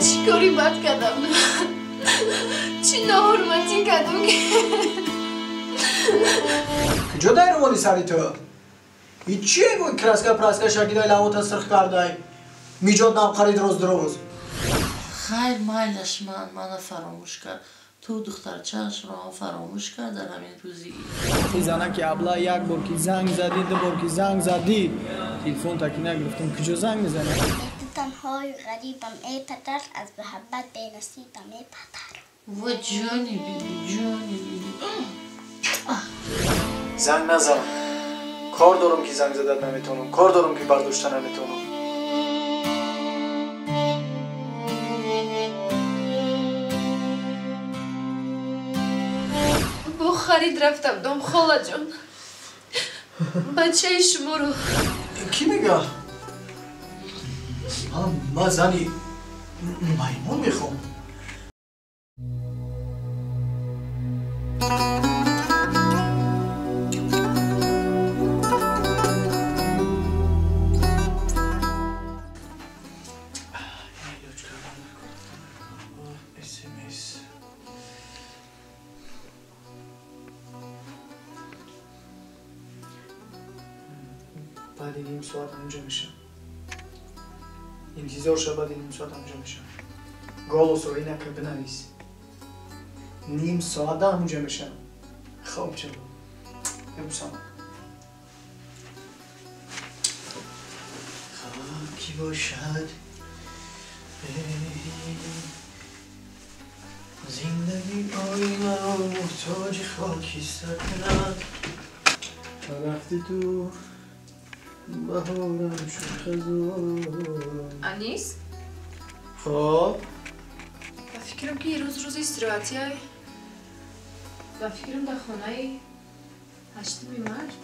Чӣ кори бад кардам? Чӣ ноҳурматӣ кардам ки Куҷо дар омоди сари ту? И чие гӯй краска праска шакидай, лавота сирх кардай, миҷод навқарид роз дроз. Хайр, майлаш, ман мана фаромӯш кард, ту духтарчаашро ҳам фаромӯш кард дар ҳамин рӯзи ид. Занаки абла, як бор ки занг задӣ, ду бор ки занг задӣ, телефон таки нагирифтам. Куҷо занг мезанӣ? Ту танҳою ғарибам, эй падар, аз муҳаббат бенасибам, эй падар. Ва ҷони биби, ҷони биби. Занг назан, кор дорам ки занг задан наметавонам, кор дорам ки бардошта наметавонам. Бо харид рафта будам, холаҷон, бачаи шуморо. Кӣ мега? Ман зани маймун мехоҳам. СМС. Баъди ним соат ҳамҷо мешам, интизор ша. Баъди ним соат ҳамҷо мешам. Голосро инака бинавис. Ним соата ҳамҷо мешам. Хоб ҷо бибусам. Хоки бошад зиндагӣ, оинаро муҳтоҷи хокистар кунад. Рафти ту, баҳорам шуд хазон. Анис. Хоб. Ба фикрам ки рӯз рӯзи истироҳатиай. Ба фикрам, дар хонаи 8-уми март.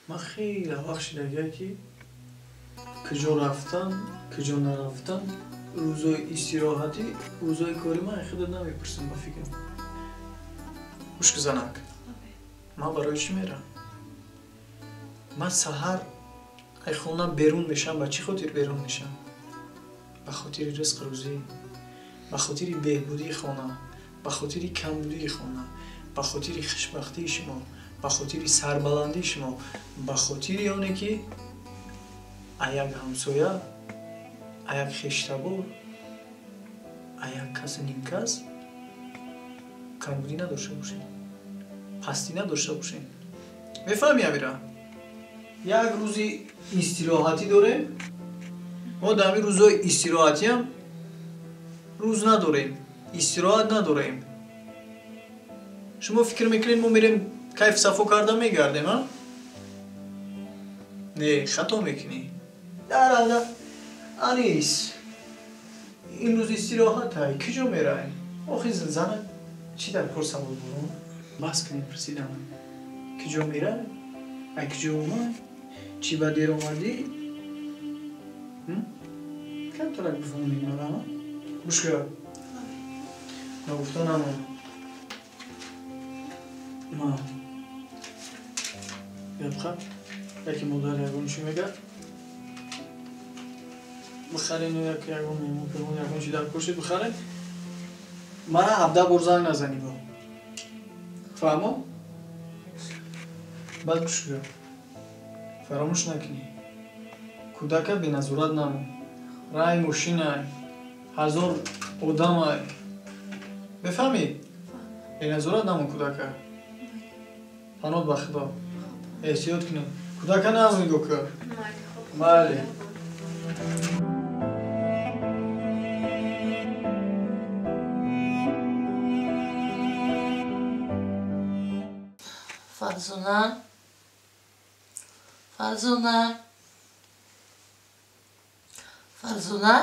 Ман хеле вақт шидагия ки куҷо рафтам, куҷо нарафтам, рӯзои истироҳатӣ, рӯзои кори ман худат намепурсам. Ба фикрам, гӯшки занак, ман барои чӣ мерам? Ман саҳар ай хона берун мешам, ба чӣ хотир берун мешам? Ба хотири ризқ рӯзӣ, ба хотири беҳбудии хона, ба хотири камбудии хона, ба хотири хушбахтии шумо, ба хотири сарбаландии шумо, ба хотири оне ки а як ҳамсоя, а як хештабор, а як касу нимкас камбудӣ надошта бошем, пастӣ надошта бошем. Мефаҳмӣ, амира? Як рӯзи истироҳатӣ дорем мо. Дар ҳамин рӯзҳои истироҳатиам рӯз надорем, истироҳат надорем. Шумо фикр мекунед, мо мерем, кайф сафо карда мегардем? А не, хато мекунӣ. Дарада Анис, имрӯз истироҳатай, куҷо мераем? Охи зана, чӣ дар кор савол бурум? Бас кунед пурсидам. Куҷо мерай, ай куҷо омад, чӣ ба дер омадӣ? Камтарак бифаҳмед мара. Гӯш кар, нагуфта намон. Ма ябқа яке модар ягон чӣ мегӯяд, бихарену як ягон меҳмон, ягон чи дар кор шид, бихарен. Мара 17 бор занг назанӣ бо, фаҳмо? Баъд гӯш кар, фаромӯш накунӣ, кӯдака беназорат намон. Рай мошинай, ҳазор одамай, мефаҳмӣ? Беназорат намон кӯдака. Паноҳ ба Худо, эҳтиёт кунед, кӯдака нағз нигоҳ кун. Бале. Фарзона, Фарзона, Фарзона.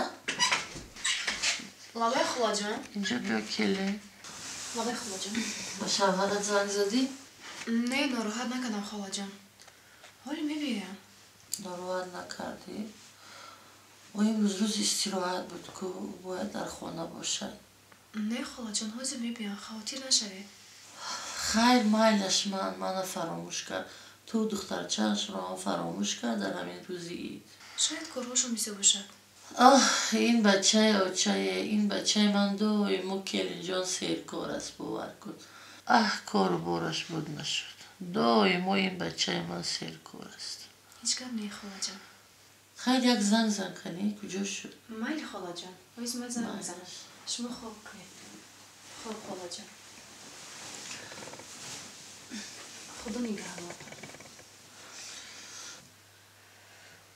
Лабай, холаҷон. Инҷо биё, келин. Лабай, холаҷон. Ба шавҳарат занг задӣ? Не, нороҳат накардам, холаҷон, ҳоле мебиёям. Нороҳат накардӣ? Ӯ имрӯз рӯзи истироҳат буд ку, бояд дар хона бошад. Не, холаҷон, ҳозир мебиёям, хавотир нашавед. Хайр, майлаш, ман мана фаромӯш кард, ту духтарчаашро ҳам фаромӯш кард дар ҳамин рӯзи ид. Шояд корҳошон бисёр бошад. Оҳ, ин бачаи очае, ин бачаи ман доимо келинҷон серкор аст, бовар кун. Аҳ, кору бораш буд нашуд. Доимо ин бачаи ман серкор аст. Ҳеҷ гап не, холаҷон. Хайр, як занг зан кани, куҷо шуд? Майли, холаҷон, оиз ман занг мезанам. Шумо хоб кунед. Хоб, холаҷон. Худо нигаҳбон.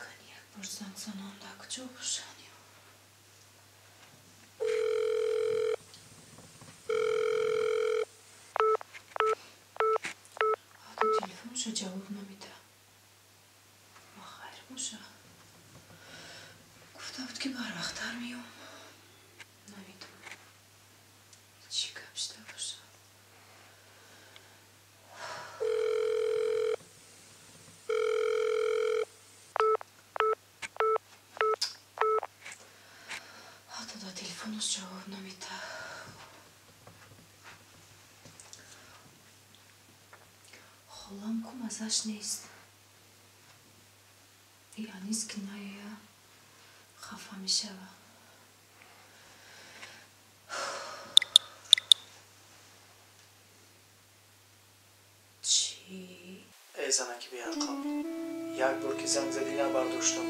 Кани як бор занг занам, дар куҷо бошанд? Телефонша ҷавоб намеда. Ба хайр боша. Гуфта буд, ки барвақттар меом. Намедонам, чӣ гап шуда боша. Ҳатто дар телефонаш ҷавоб намеда. Холам ку маззаш нест. И Анис ки наоя, хафа мешава. Чӣ? Эй занаки беақл, як бор ки занг задӣ набардоштам,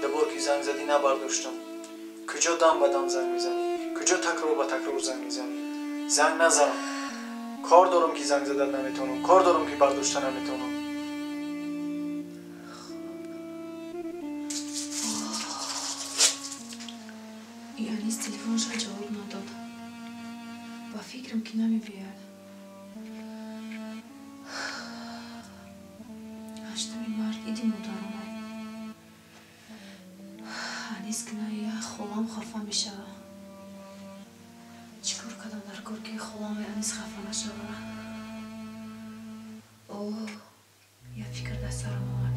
ду бор ки занг задӣ набардоштам. Куҷо дам ба дам занг мезанӣ? Куҷо такрор ба такрор занг мезанӣ? Занг назан. Кор дорам ки занг задан наметавонам, кор дорам ки бардошта наметавонам. И Анис телефонша ҷавоб надод. Ба фикрам, ки намебиёяд. 8 март иди модаронай. Анис ки наоя, холам хафа мешава. Чӣ кор кардам дар кор, ки холами Анис хафа нашава? О, як фикр дар сарам омад.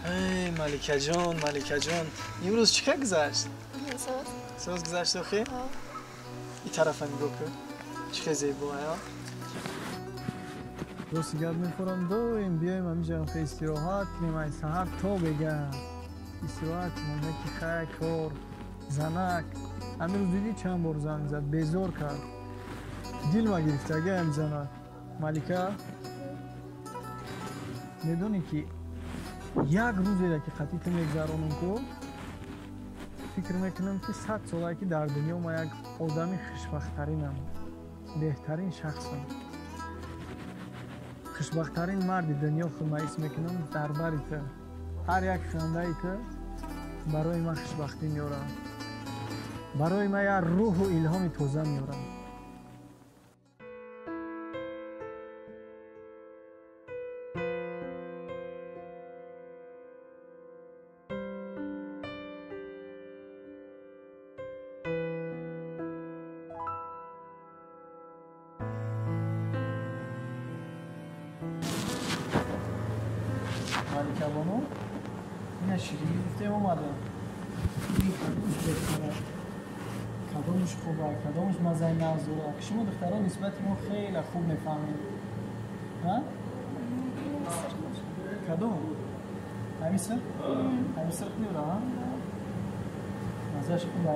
Эй, Маликаҷон, Маликаҷон, имрӯз чӣ кар гузашт? Соз. Соз гузашт охи? И тарафа нигоҳ кун. Чӣ хел зебо, а? Рости гап мехӯрам, доим биёем ҳаминҷа истироҳат кунем, ай саҳар то бега. Истироҳат кунем, яки хай кор, занак. Ҳамин рӯз дидӣ чанд бор занг зад, безор кард. Дил ма гирифта, ага ҳам занак. Малика, медонӣ ки як рӯзеро ки қатъи ту мегзаронам ку, фикр мекунам ки 100 солае ки дар дунё ма як одами хушбахттаринам, беҳтарин шахсам. Хушбахттарин марди дунё худ ма ҳис мекунам дар бари ту. Ҳар як хандаи ту барои ман хушбахтӣ меорад. Барои ман як рӯҳу илҳоми тоза меорад. Маликабону, ина ширинӣ гуфтем омадам. Кадомаш хуба, кадомаш маззаи нағз дорад. Шумо духтарон нисбати мо хеле хуб мефаҳмед. Кадом? Ҳамин сир? Ҳамин сир меора, маззааш хуба,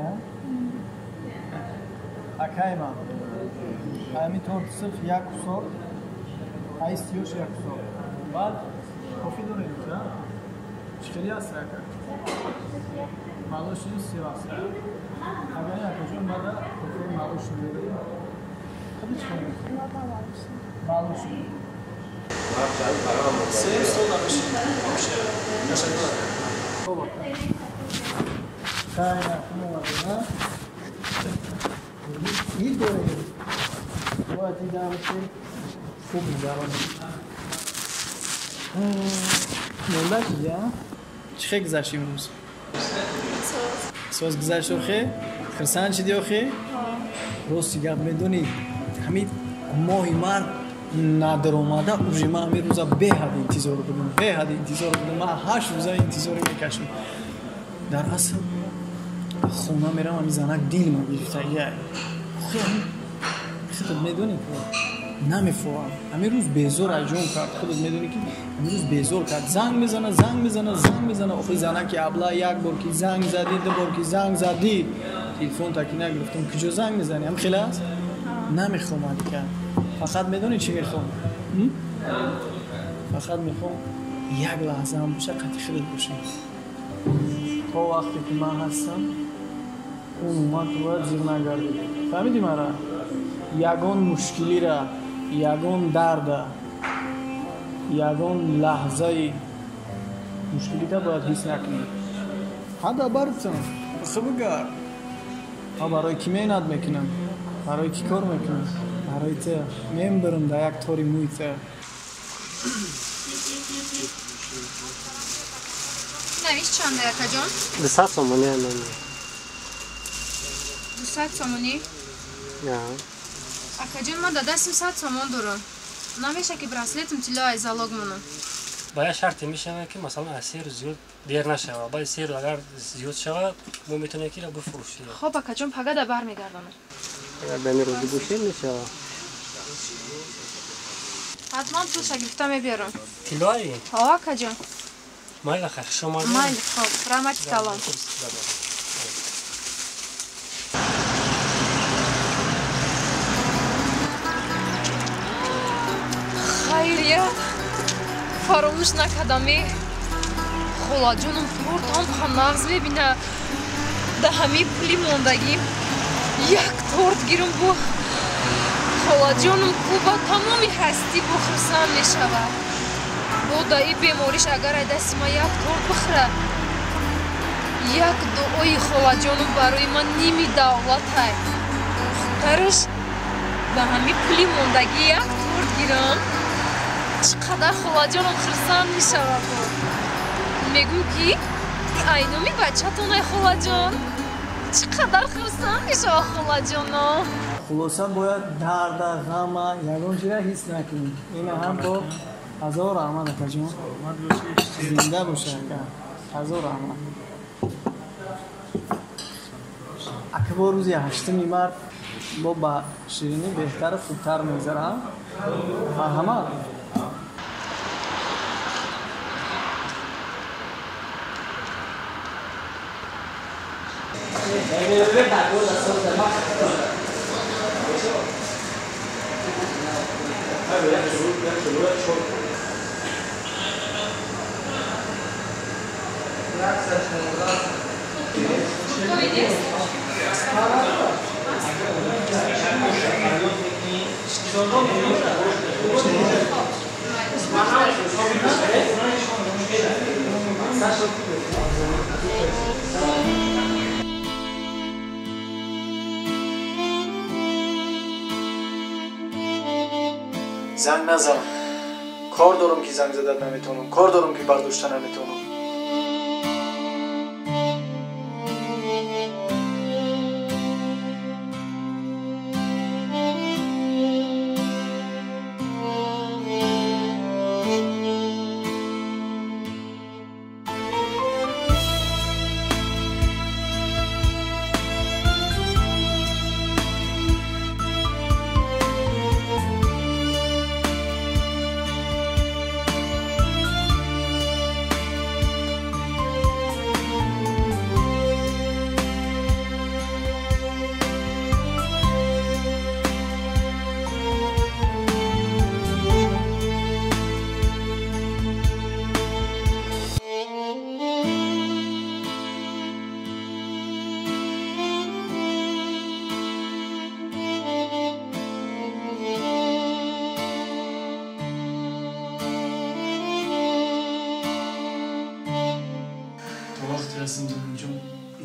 акай ман. Ҳамин торти сирф як кусок, ҳай сиёш як кусок. Баъд кофе дорем, чӣ хеле аст ака? Малошини сиё аст. Агар акаҷон бада кофеи малошин дорем. Хеле чӣ хеле? Малошин. Се стол намешин. Ташаккур. Хоб ака. Хай, хуб омадед, а? Ид дорем. Бояд дидам, ки хуб мегзаронем. Монда шуди, а? Чӣ хел гузашт имрӯз? Соз гузашт охе? Хурсанд шудӣ охе? Рости гап медонӣ, ҳамин моҳи март надаромада уже ман ҳамин рӯза беҳад интизор будам, беҳад интизор будам. Ман 8 рӯза интизорӣ мекашам. Дар асл хона мерам, ҳамин занак дил ма гирифта. Охе, худат медонӣ ку, Намефоҳам. Ҳамин рӯз безор аҷон кард. Худат медонӣ ки ҳамин рӯз безор кард. Занг мезана, занг мезана, занг мезана. Охи занаки абла як бор ки занг задӣ, ду бор ки занг задӣ, телефон таки нагирифтам. Куҷо занг мезанӣ? Ҳам хеле аст? Намехоҳам Малика. Фақат медонӣ чӣ мехоҳам? Фақат мехоҳам як лаҳза ҳам боша қатъи худат бошам. То вақте ки ман ҳастам, умуман ту бояд зиқ нагардӣ. Фаҳмидӣ мара? Ягон мушкилира, ягон дарда, ягон лаҳзаи мушкилита бояд ҳис накунӣ. Ҳада бартам, бихӯ бигард. Ман барои кӣ меҳнат мекунам? Барои кӣ кор мекунам? Барои ту. Мембирам дар як тори мӯи ту. Навиш чанда, акаҷон? 200 сомонӣ. 200 сомонӣ? Акаҷон, ман дар дастим 100 сомон дорам. Намеша ки браслетам тилло ай залог монам. Ба як шарте мешавад ки масалан аз 3 рӯз зиёд дер нашавад. Баъди 3 рӯз агар зиёд шавад, мо метавонем ки бифурӯшем. Хоб, акаҷон, пагада бармегардонам. Агар ба ин рӯзӣ бошем, мешавад. Ҳатман пулша гирифта мебиёрам. Тиллои? Ҳо, акаҷон. Майли, хайр, хуш омадед. Майли, хоб, раҳмати калон. Хайрият, фаромӯш накардаме. Холаҷоном тортам нағз мебина. Да ҳамин пули мондагӣ як торт гирам бо холаҷоном ку ба тамоми ҳастӣ бо хурсанд мешавад. Бо да и бемориш агар ай дасти ман як торт бихӯра, як дуои холаҷоном барои ман ними давлатай. Хубтараш ба ҳамин пули мондагӣ як торт гирам. Чӣ қадар холаҷоном хурсанд мешавад. Мегӯм ки айноми бачатон ай холаҷон. Чӣ қадар хурсанд мешавад холаҷоном. Хулоса бояд дарда, ғама, ягон чиза ҳис накунӣ. Ина ҳам бо ҳазор раҳмат, акаҷон. Зинда боша, ака. Ҳазор раҳмат. Ака бо рӯзи 8 март бо ба ширинӣ беҳтару хубтар мегзарам. Марҳамат. Занг назан. Кор дорам ки занг задан наметавонам. Кор дорам ки бардошта наметавонам.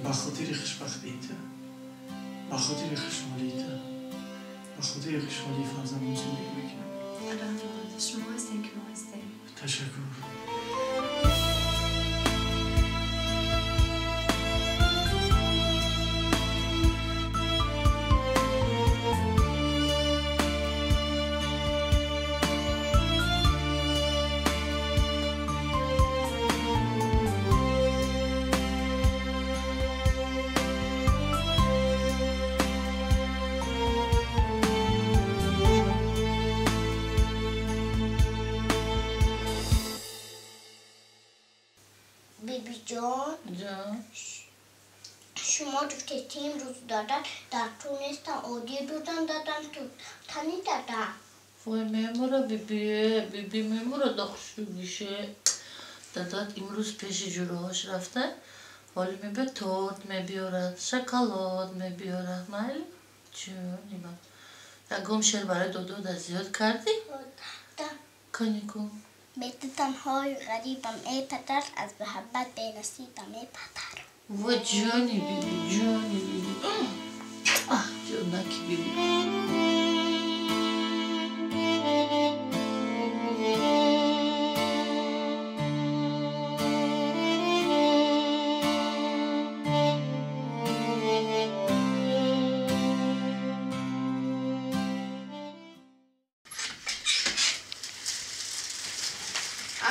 Ба хотири хушбахтии ту, ба хотири хушҳолии ту, ба хотири хушҳолии фарзандам зиндагӣ мекунам. Раҳмат, шумо ҳастем ки мо ҳастем. Ташаккур. Ҷон. Ҷон. Шумо гуфтед ки имрӯз дадан дар ту нестам, оддӣ додам дадан ту тани дадам. Вой мемура биби, биби мемура да хушрӯгише. Дадат имрӯз пеши ҷуроҳош рафта, ҳоли мебиёд торт мебиёрад, шоколад мебиёрад. Майли? Ҷони ман. Ягон шеър барои додо да зиёд кардӣ? Да. Канику. Бе ту танҳою ғарибам, эй падар, аз муҳаббат бенасибам, эй падар. Вой ҷони биби, ҷони биби. Аҳ, ҷонаки биби.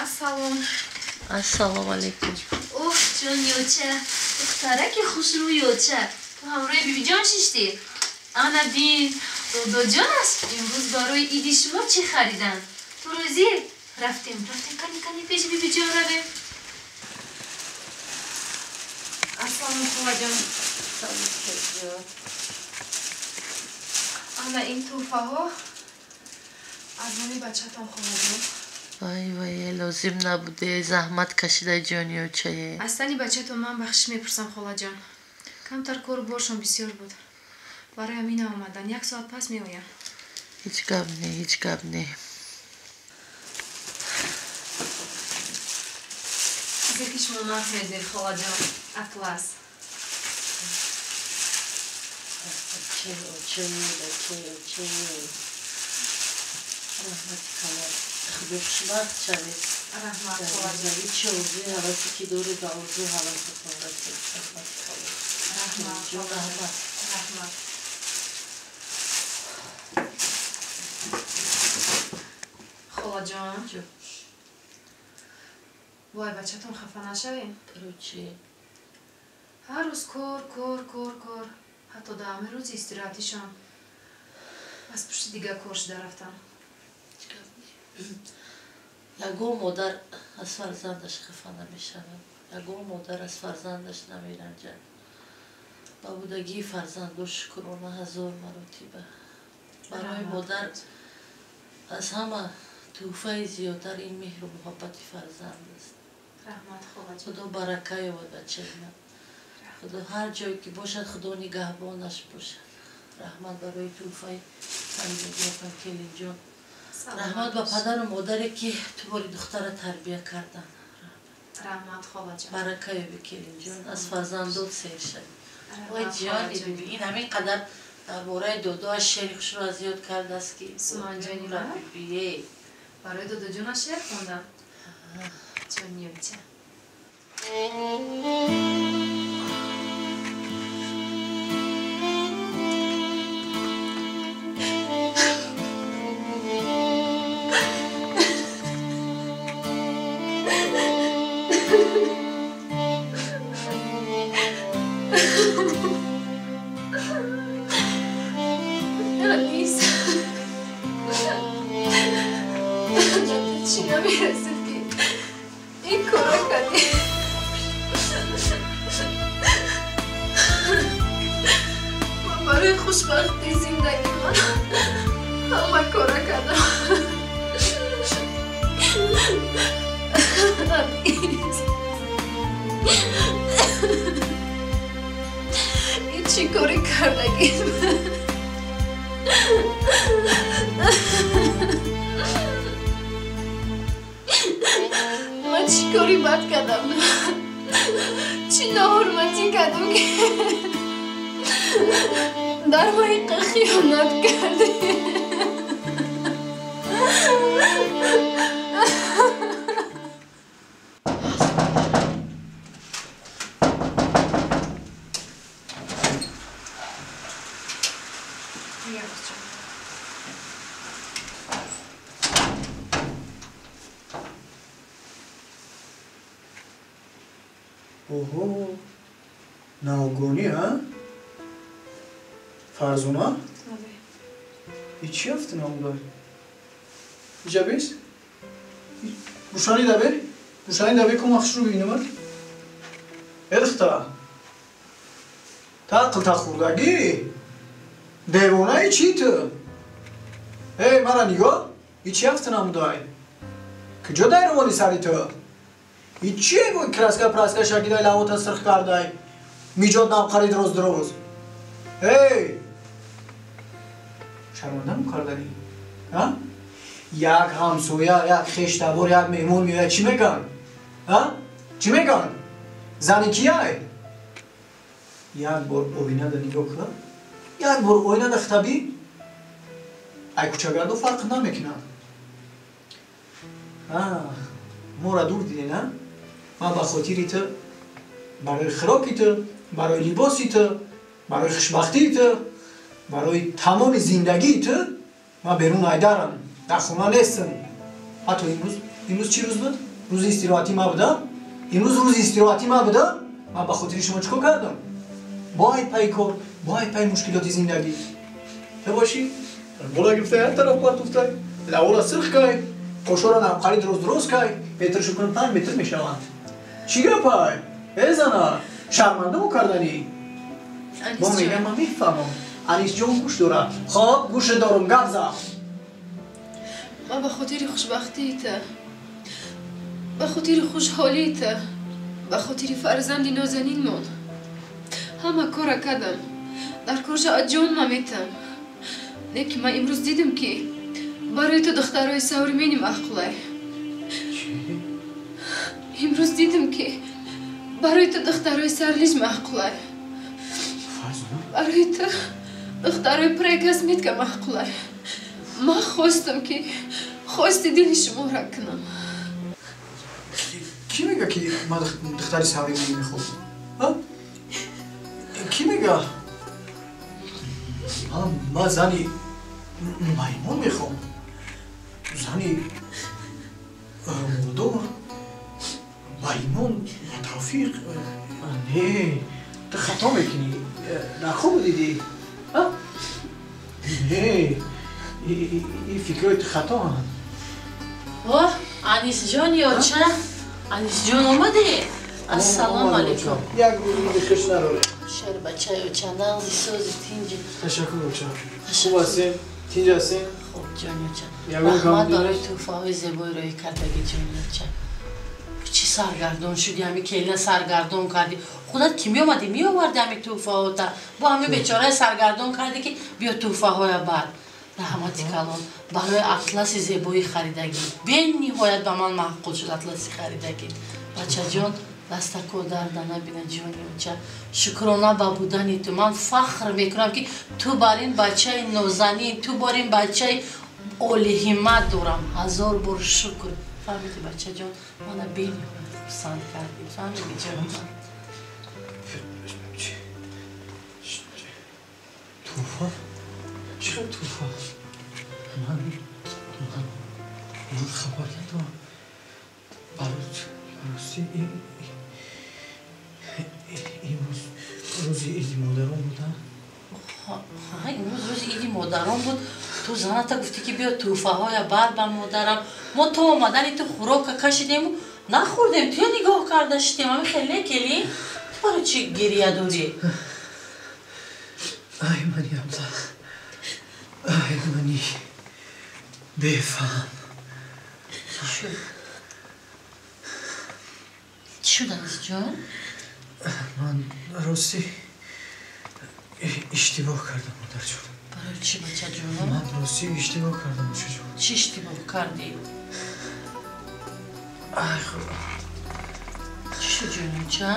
Ассалом. Ассалому алайкум. Оҳ, ҷон ёча, духтараки хушрӯ ёча. Ту ҳамроҳи бибиҷон шиштӣ? Ана бин, додоҷонаш имрӯз барои иди шумо чӣ хариданд? Ту розӣ? Рафтем, рафтем, кани кани пеши бибиҷон равем. Ассалом, холаҷон. Салом. Ана ин тӯҳфаҳо аз номи бачатон, холаҷон. Вай вай, лозим набуде, заҳмат кашида ҷони очае. Аз тани бачатон ман бахшиш мепурсам, холаҷон. Камтар кору боршон бисёр буд. Барои ҳамин наомадан. Як соат пас меоям. Ҳеҷ гап не, ҳеҷ гап не. Чизе ки шумо нағз медонед, холаҷон, атлас. Оче, оче, баче, оче. Раҳмати калон. Худо хушбахт шавед. Раҳмат, холаҷон. Чи орзуи ҳавасе ки доред ба орзуи ҳавасатон расед. Раҳмати калон. Раҳмат, Ҷон, раҳмат. Раҳмат. Холаҷон. Ҷон. Вой, бачатон хафа нашавем? Барои чӣ? Ҳар рӯз кор, кор, кор, кор. Ҳатто дар ҳамин рӯзи истироҳатишон аз пушти дигар кор шуда рафтам. Ягон модар аз фарзандаш хафа намешавад. Ягон модар аз фарзандаш намеранҷад. Ба будагии фарзандо шукрона ҳазор маротиба. Барои модар аз ҳама тӯҳфаи зиёдтар ин меҳру муҳаббати фарзанд аст. Раҳмат, холаҷон. Худо барака ёбад бачаи ман. Худо ҳар ҷое ки бошад, Худо нигаҳбонаш бошад. Раҳмат барои тӯҳфаи фарзандиятон, келинҷон. Раҳмат ба падару модаре ки ту бори духтара тарбия карданд. Раҳмат, холаҷон. Барака ёби, келинҷон, аз фарзандот сер шавӣ. Вой ҷони биби, ин ҳамин қадар дар бораи додоаш шеъри хушро аз ёд кардааст ки Суманҷони ман? Бибие. Барои додоҷонаш шеър хондам. Ҷони ёча. Анис. Чӣ намерасид ки ин кора кардӣ? Ман барои хушбахтии зиндагии ман ҳама кора кардам. Анис. Ин чӣ коре кардагӣ? Ман чӣ кори бад кардам? Чӣ ноҳурматӣ кардам ки дар ҳақиқа хиёнат кардӣ? Оҳо, навгонӣ, а? Фарзона? И чӣ афти навгар? Иҷа бес? Рӯшанӣ дабе? Рӯшанӣ дабе кун, ман хушрӯ бибинамад. Духтар, та ақл та хӯрдагӣ? Девонаи чӣ ту? Эй, мара нигоҳ, и чӣ ҳафта намудай? Куҷо дар ровони сари ту? И чие краска праска шакидай, лавота сирх кардай, миҷод навқари дроз дроз? Эй, шармандаму карданӣ? Як ҳамсоя, як хештабор, як меҳмон меояд, чӣ мегӯянд? Чӣ мегӯянд? Зани кияй? Як бор оинада нигоҳ кун, як бор оинада хитабӣ, ай кӯчагардо фарқ намекунад. Моро дур диден, а? Ман ба хотири ту, барои хӯроки ту, барои либоси ту, барои хушбахтии ту, барои тамоми зиндагии ту ман берун айдарам, дар хона нестам. Ҳатто имрӯз, имрӯз чӣ рӯз буд? Рӯзи истироҳатӣ ма буда? Имрӯз рӯзи истироҳатӣ ма буда? Ман ба хотири шумо чӣ кор кардам? Бо ай паи кор, бо ай паи мушкилоти зиндагӣ. Ту бошӣ, бола гирифтай, ҳар тараф партуфтай, лавора сирх кай, қошора навқари дроз дроз кай, метршу кун 5 метр мешаванд. Чӣ гапай? Э, зана, шармандамо карданӣ? Бо мегам, ман мефаҳмам. Анисҷон гӯш дорад. Хоб, гӯша дорум, гап зан. Ман ба хотири хушбахтии ту, ба хотири хушҳолии ту, ба хотири фарзанди нозанинмон ҳама кора кардам. Дар кор шавад, ҷон маметам. Не ки ман имрӯз дидам, ки барои ту духтарои современный маъқулай. Имрӯз дидам, ки барои ту духтарои сарлиҷ маъқулай, барои ту духтарои пурай косметика маъқулай. Ман хостам, ки хости дили шуморо кунам. Кӣ мега, ки ман духтари современный мехоҳам? Кӣ мега? Ман зани маймон мехоҳам, зани молдор, маймон ва тавфиқ. Не, ту хато мекунӣ. Дар хоб дидӣ? Не, ин фикрҳои ту хатоанд. О, Анисҷон, ёча, Анисҷон, омадӣ? Ассалому алайкум. Як рӯзи хуш нарорем. Шербача, ёча, нағзи, сози, тинҷи? Ташаккур, оча. Хуб ҳастем, тинҷ ҳастем. Хуб, ҷон, ёча. Раҳмат барои тӯҳфаҳои зебои рӯӣ кардагӣ, ҷон, ёча. Чӣ саргардон шуди, ҳами келина саргардон кардӣ. Худат ки меомадӣ, меоварди ҳами тӯҳфаҳота. Бо ҳами бечораи саргардон кардӣ, ки биё тӯҳфаҳоя бар. Раҳмати калон барои атласи зебои харидагӣ. Бениҳоят ба ман маъқул шуд атласи харидагӣ. Бачаҷон, дастако дарда набина, ҷони оча. Шукрона ба будани ту. Ман фахр мекунам, ки ту бар ин бачаи нозанин, ту бар ин бачаи олиҳиммат дорам. Ҳазор бор шукр. Фаҳмиди, бачаҷон, мана бениҳоят хурсанд кардӣ. Фаҳмиди, ҷони ман? Тӯҳфа? Чӣ хел тӯҳфа? Ман хабар надорам. Барости, имрӯз рӯзи иди модарон буда? Имрӯз рӯзи иди модарон буд. Ту заната гуфтӣ, ки биё, тӯҳфаҳоя бар ба модарам. Мо то омадани ту хӯрока кашидему нахӯрдем, туя нигоҳ карда шидем. Ами хеле келӣ, ту барои чӣ гирия дорӣ? Ай мани абла, ай мани бефаҳм. Чӣ шуд, Анисҷон? Ман ростӣ иштибоҳ кардам, модарҷон. Барои чӣ, бачаҷон? Ман ростӣ иштибоҳ кардам, очаҷон. Чӣ иштибоҳ кардӣ? Ай худо. Чӣ шуд, ҷонуча?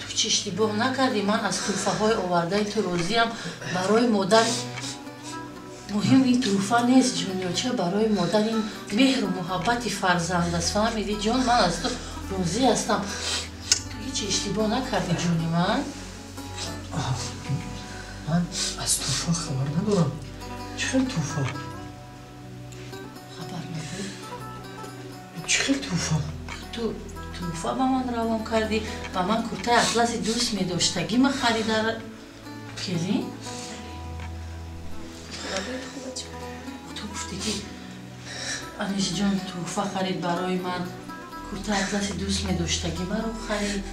Ту чӣ иштибоҳ накардӣ. Ман аз тӯҳфаҳои овардаи ту розиам. Барои модар муҳим ин тӯҳфа нест, ҷонёча. Барои модар ин меҳру муҳаббати фарзанд аст. Фаҳмидӣ, ҷон? Ман аз ту розӣ ҳастам. Ту ҳеҷ иштибоҳ накардӣ, ҷони ман. Ман аз тӯҳфа хабар надорам. Чӣ хел тӯҳфа? Хабар надорӣ? Чӣ хел тӯҳфа? Ту тӯҳфа ба ман равон кардӣ. Ба ман куртаи атласи дӯст медоштагима харида келин. Ту гуфтӣ, ки Анисҷон тӯҳфа харид барои ман. Курта атласи дӯст медоштагӣ маро харид.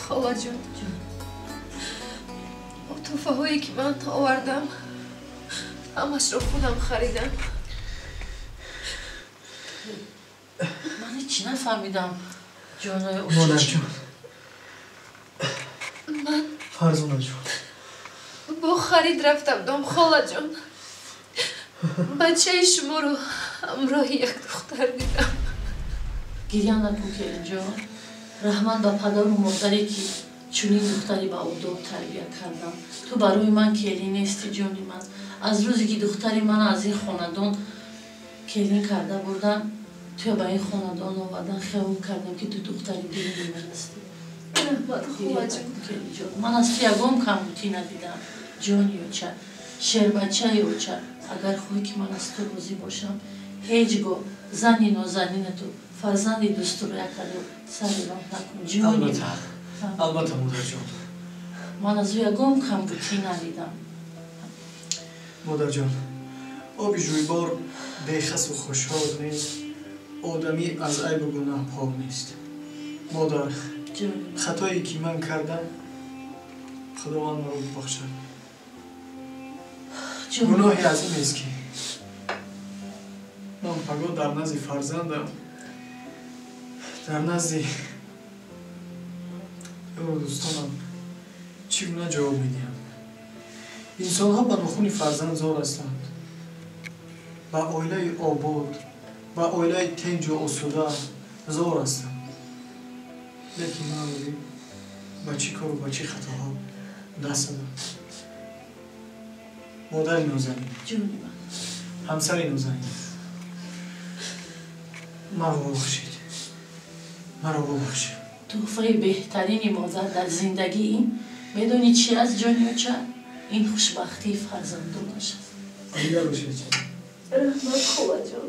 Холаҷон, тӯҳфаҳое ки ман овардам ҳамашро худам харидам. Ман ҳеҷ нафаҳмидам, ҷонои модарҷон. Ман Фарзонаҷон бо харид рафта будам, холаҷон. Бачаи шуморо ҳамроҳи як духтар дидам. Гиря накун, келинҷон. Раҳмат ба падару модаре ки чунин духтаре ба одоб тарбия кардам. Ту барои ман келин нести, ҷони ман. Аз рӯзе ки духтари ман аз ин хонадон келин карда бурдан, туя ба ин хонадон овардан, хиёл кардам ки ту духтари дини ман ҳастӣ. Раҳмат, холаҷон. Келинҷон, ман аз ту ягон камбутӣ надидам, ҷони оча, шербачаи оча. Агар хоҳӣ ки ман аз ту розӣ бошам, ҳеҷ гоҳ зани нозанинату фарзанди дӯстуро якаду сари роҳ накун, ҷони ман. Албатта, модарҷон. Ман аз ӯ ягон камбутӣ надидам. Модарҷон, оби ҷӯйбор бехасу хушҳол нест, одамӣ аз айбу гуноҳ пок нест. Модар, хатое ки ман кардам, Худованд маро бибахшад. Гуноҳи азим ест ки ман пагоҳ дар назди фарзандам, дар назди ёру дӯстонам чӣ гуна ҷавоб медиҳам? Инсонҳо ба нухуни фарзанд зор ҳастанд, ба оилаи обод, ба оилаи тенҷу осуда зор ҳастанд. Лекин ман ба чӣ кору ба чӣ хатоҳо даст задам. Модари нозанин, ҳамсари нозанин, маро бубахшед, маро бубахшед. Тӯҳфаи беҳтарини модар дар зиндагӣ ин медонӣ чи аст, ҷони оча? Ин хушбахтии фарзандонаш аст. Дигар бошед. Раҳмат, холаҷон.